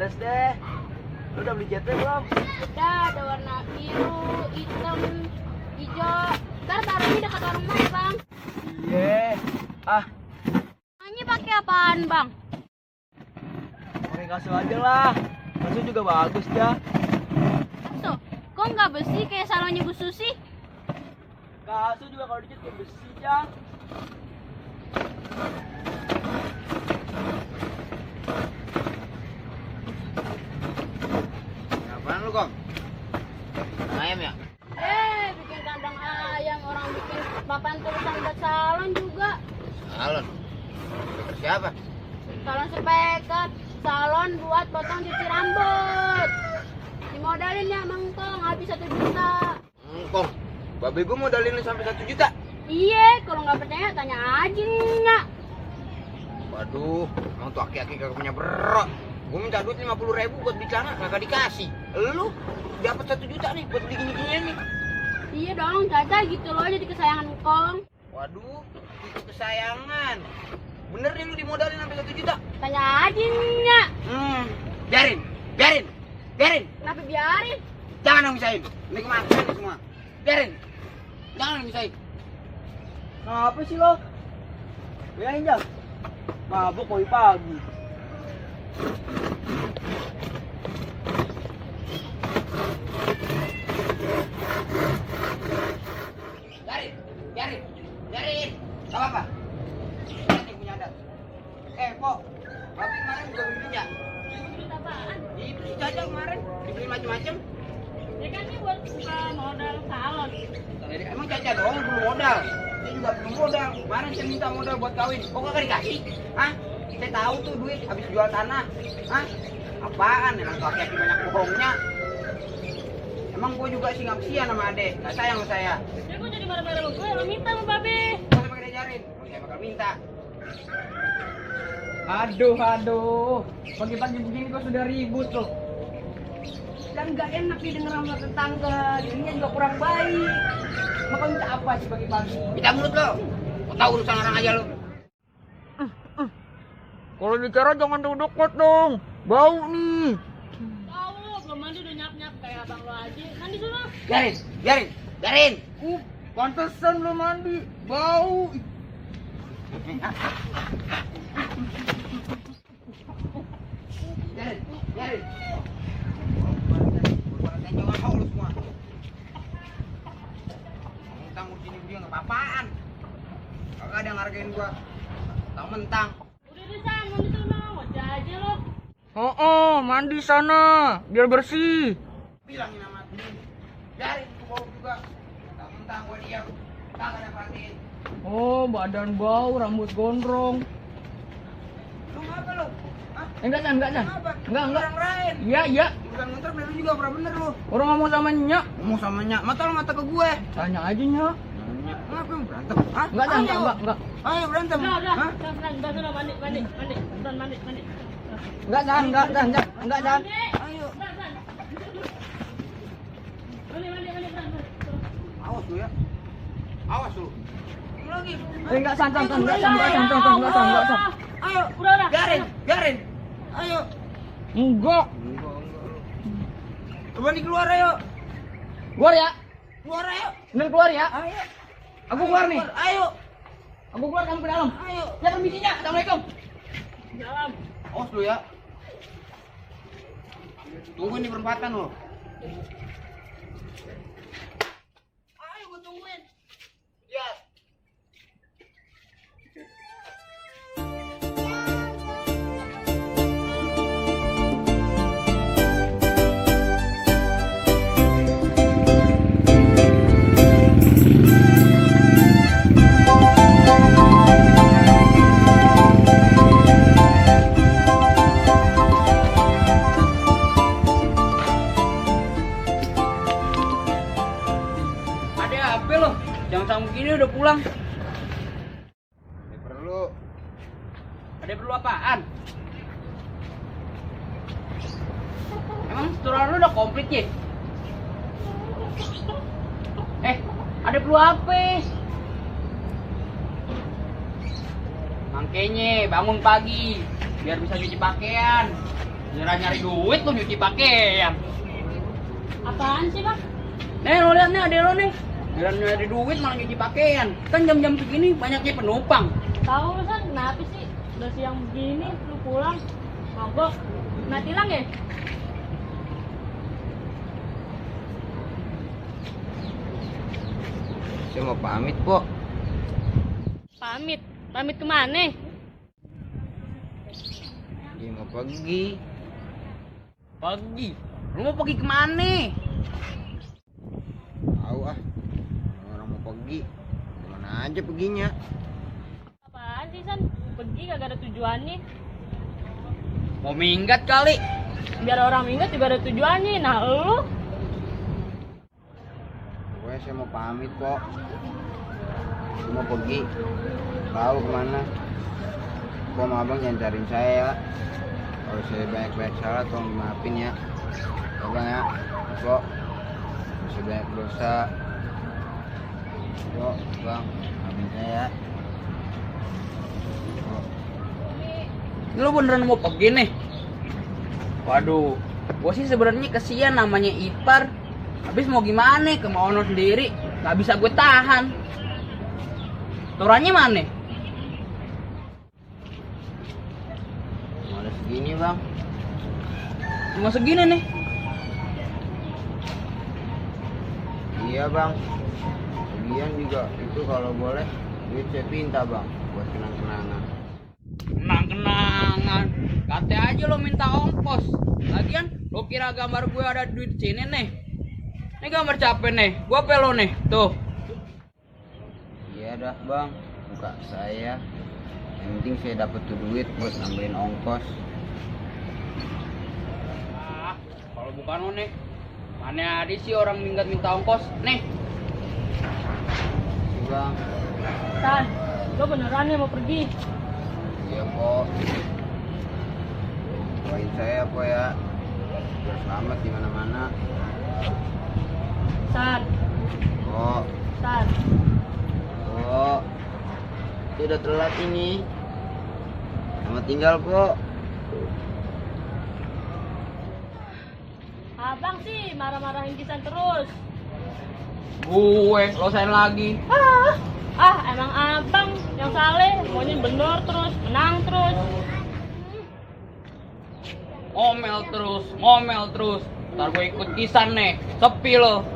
beres deh. Lu udah beli catnya belum? Udah, ada warna biru, hitam, hijau. Ntar taruhnya dekat warung mana, Bang? Iya. Ah, Ini pakai apaan, Bang? pakai kasur aja lah. Kasur juga bagus dah. Tuh, kok nggak besi kayak salonnya Bu Susi? Kasur juga kalau dicat kayak besi dah. Apaan lu, Kong? Ayam ya? Bikin kandang ayam, orang bikin papan tulisan buat salon juga. Salon. Siapa? Salon sepekat, salon buat potong cuci rambut. Dimodalin ya, Mang Kong, habis 1 juta. Kong, babe gue modalin sampai 1 juta. Iya, kalau nggak percaya tanya aja Nyak. Waduh, emang tuh aki-aki kagak punya berok. Gue minta duit 50.000 buat beli celana, kagak dikasih. Lu dapat 1 juta nih buat beli gini-ginian nih. Iya dong, Caca gitu loh jadi kesayangan Kong. Waduh, itu kesayangan. Bener nih lu dimodalin sampai 1 juta. Tanya aja Nyak. Biarin. Kenapa biarin? Jangan yang misahin. Ini kematian nih semua. Biarin. Jangan yang misahin. Kenapa sih lo? Biarin Jang. Mabuk pagi-pagi. Biarin. Gak apa-apa. Ini punya adat. Pok. Babi kemarin juga beli ya? Duit apaan? Beli Caca kemarin. Dibeli macam-macam. Ya kan ini buat buka modal salon. Emang Caca doang belum modal. Saya juga belum modal. Kemarin saya minta modal buat kawin. Kok gak dikasih? Hah? Saya tahu tuh duit habis jual tanah. Hah? Apaan? Emang kaki-kaki banyak bohongnya. Emang gue juga sih nggak kesian sama adek. Nggak sayang sama saya. Ya gue jadi marah-marah sama gue, lo minta sama Babe. Gak usah pakai diajarin. Saya bakal minta. Aduh. Pagi-pagi begini kok sudah ribut loh. Dan gak enak didengar sama tetangga. Dirinya juga kurang baik. Maka minta apa sih pagi-pagi? Minta mulut lo. Kau tahu urusan orang aja lo. Kalau bicara jangan deket dong. Bau nih. Tahu lo belum mandi udah nyap-nyap kayak abang lo aja. Mandi sana. Biarin. Pantesan belum mandi. Bau. Biarin. Jangan mau lu semua. Mentang urusin dia nggak apa-apaan. Kagak ada yang ngargain gua. Mentang. Udah deh San, mandi sana. Ngoceh aja lo. Mandi sana. Biar bersih. Bilangin sama dia. Biarin gua bau juga. Mentang gua diam. Kagak ada perhatiin. Oh, badan bau, rambut gondrong. Lu ngapa lu? Hah? Enggak. Kenapa? Enggak. Orang lain. Iya. Bukan ngontrak lu juga pernah bener lu. Orang ngomong sama Nyak. Ngomong sama Nyak. Mata ke gue. Tanya aja Nyak. Ngapa yang berantem? Hah? Enggak. Ayo berantem. Udah. Hah? Udah sana mandi. Enggak. Ayo. San. Mandi, San. Awas lu ya. Awas lu. Ini lagi. Enggak, San. Ayo. Udah. Biarin. Ayo. Enggak. Coba nih keluar ayo. Keluar ya. Keluar ayo. Bener keluar ya. Ayo. Aku keluar nih. Ayo. Aku keluar, kamu ke dalam. Ayo. Ya permisinya. Assalamualaikum. Dalam. Awas lu ya. Tungguin di perempatan lo. Ayo gua tungguin. Ya. Apa lo? Jangan sama begini udah pulang. Perlu. Ada perlu apaan? Emang setoran lu udah komplit ya? Ada perlu apa? Makanya bangun pagi biar bisa cuci pakaian. Nyari duit lu nyuci pakaian. Apaan sih bang? Nih lo lihat nih adek lo nih. Giliran nyari duit malah nyuci pakaian. Kan jam-jam segini banyaknya penumpang. Tahu lu San, kenapa sih? Udah siang begini, lu pulang. Mogok. Nah tilang ya? Saya mau pamit, Pok. Pamit? Pamit kemana? Dia mau pergi. Pergi? Lu mau pergi kemana? Tahu ah. Orang mau pergi. Kemana aja perginya? Apaan sih San? Pergi kagak ada tujuannya. Mau minggat kali. Biar orang minggat juga ada tujuannya. Nah lu? Pokoknya saya mau pamit, Pok. Saya mau pergi. Tahu kemana? Pok sama abang jangan cariin saya ya. Kalau saya banyak-banyak salah tolong dimaafin ya. Abang ya. Pok. Saya banyak dosa. Pok, bang. Maafin saya ya. Pok. Ini lo beneran mau pergi nih? Waduh, gua sih sebenarnya kesian namanya ipar. Habis mau gimana? Kemauan sendiri, nggak bisa gue tahan. Torannya mana? Ada segini bang. Cuma segini nih. Iya bang. Bagian juga itu kalau boleh duit saya pinta bang buat kenang-kenangan. Kenang-kenangan. Kata aja lo minta ongkos. Lagian lo kira gambar gue ada duit sini nih. Ini gambar capek nih, gua pelo nih, tuh. Iya dah bang, buka saya. Yang penting saya dapat tuh duit buat nambahin ongkos. Kalau bukan lo nih, mana ada sih orang minggat minta ongkos? Nih. Iya bang. San, lo beneran nih mau pergi? Iya kok. Doain saya po ya, biar selamat di mana-mana. San, Oh. San. Oh, sudah telat ini. Selamat tinggal, kok. Abang sih marah-marahin Kisan terus. Gue, lo sayang lagi. Emang abang yang saleh, maunya bener terus, menang terus. Ngomel terus. Ntar gue ikut Kisan nih, sepi lo.